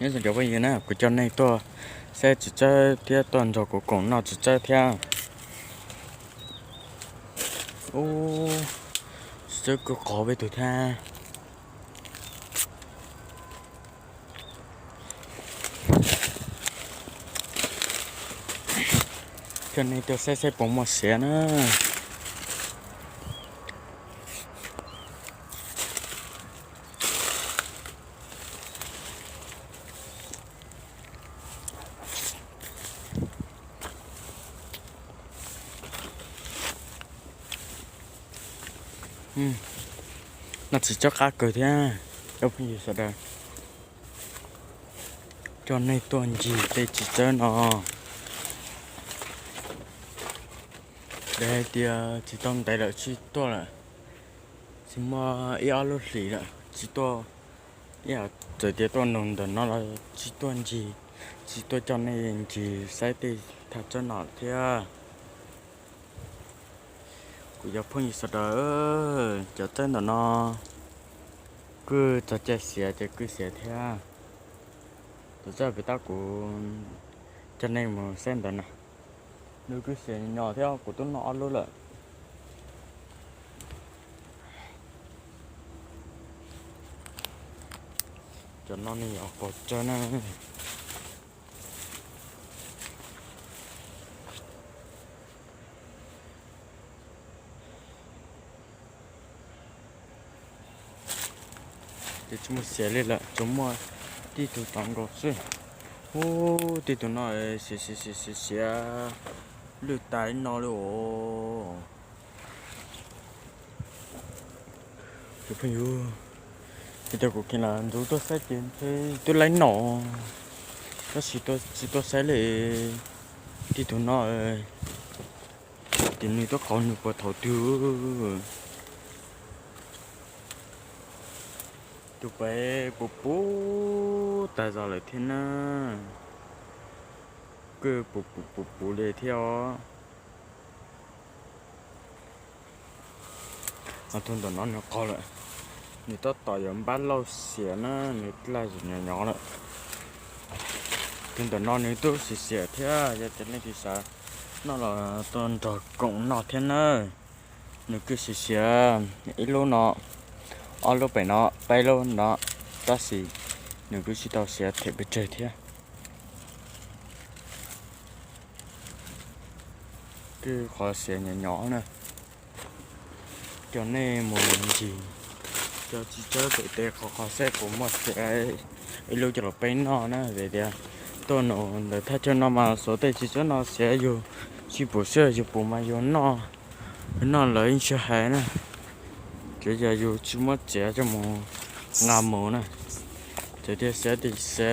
Nyob zoo cov phooj ywg na, kuv coj nej tuaj saib txiv tsawb thiab tuaj nrog kuv koom noj txiv tsawb thiab. Ub, txiv tsawb kawg qos peb tug thiab. Coj nej tuaj saib saib puas muaj siav na. Noj txiv tsawb qab kawg thiab cov phooj ywg sawv daws. Coj nej tuaj ncig tej txiv tsawb no. Lawv hais tias tsis tau ntev lawm tsis tuaj lawm, tsis muaj ib ob lub hlis lawm tsis tuaj. Ib yam txawm tias tuaj nug ntawm no los tsis tuaj ncig, tsis tuaj coj nej ncig saib tej thaj tsawb no thiab. Kuv cov phooj ywg sawv daws, cov tsawb ntawm no kuj txog caij siav ces kuj siav thiab. Cov tsawb pem tab kuv coj nej mus saib ntawd na, nws kuj siav nyom thiab, kuv twb noj ob lub lawm. Cov no nws yog qos tsawb na. Ces tsis muaj siav li lawm, tsuas muaj tib tug tod nkaus xwb. Ub, tib tug no siav siav siav siav lwj tas li no li os. Cov phooj ywg, kuv cov kuv kheev los ntxuav tuaj saib ces twb laib no, tab sis tsis tuaj saib li. Tib tug no, ces nws twb qos nws puas thaum twg. Tus pem puv puv tas zog lawm thiab na. Kuj puv puv puv puv li thiab os. Tus ntawm no nws qos lawm, nws tab tom yuav npab lauj siav na, nws laj zim nyov nyov lawm. Tus ntawm no nws twb siav siav thiab, yog tias leej twg xav noj los tuaj nrog koom noj thiab na. Nws kuj siav siav, ib lub no, ob lub pem no, peb lub no, tab sis nws kuj tsis tau siav them pes tsawg thiab. Kuj qhov siav nyov nyov na. Coj nej mus ncig cov txiv tsawb pem tej qhov qhov saib puas muaj siav ib lub coj los peb noj na. Vim tias tuaj nug ntawm thaj chaw no mas xyov tej txiv tsawb no siav yus tsis pum xwb, yus pum mas yus noj, yus noj lawv yeej tsis hais na. Tsuav yog yus tsis muab txiav coj mus nqa mus na. Txawm tias siav tias siav,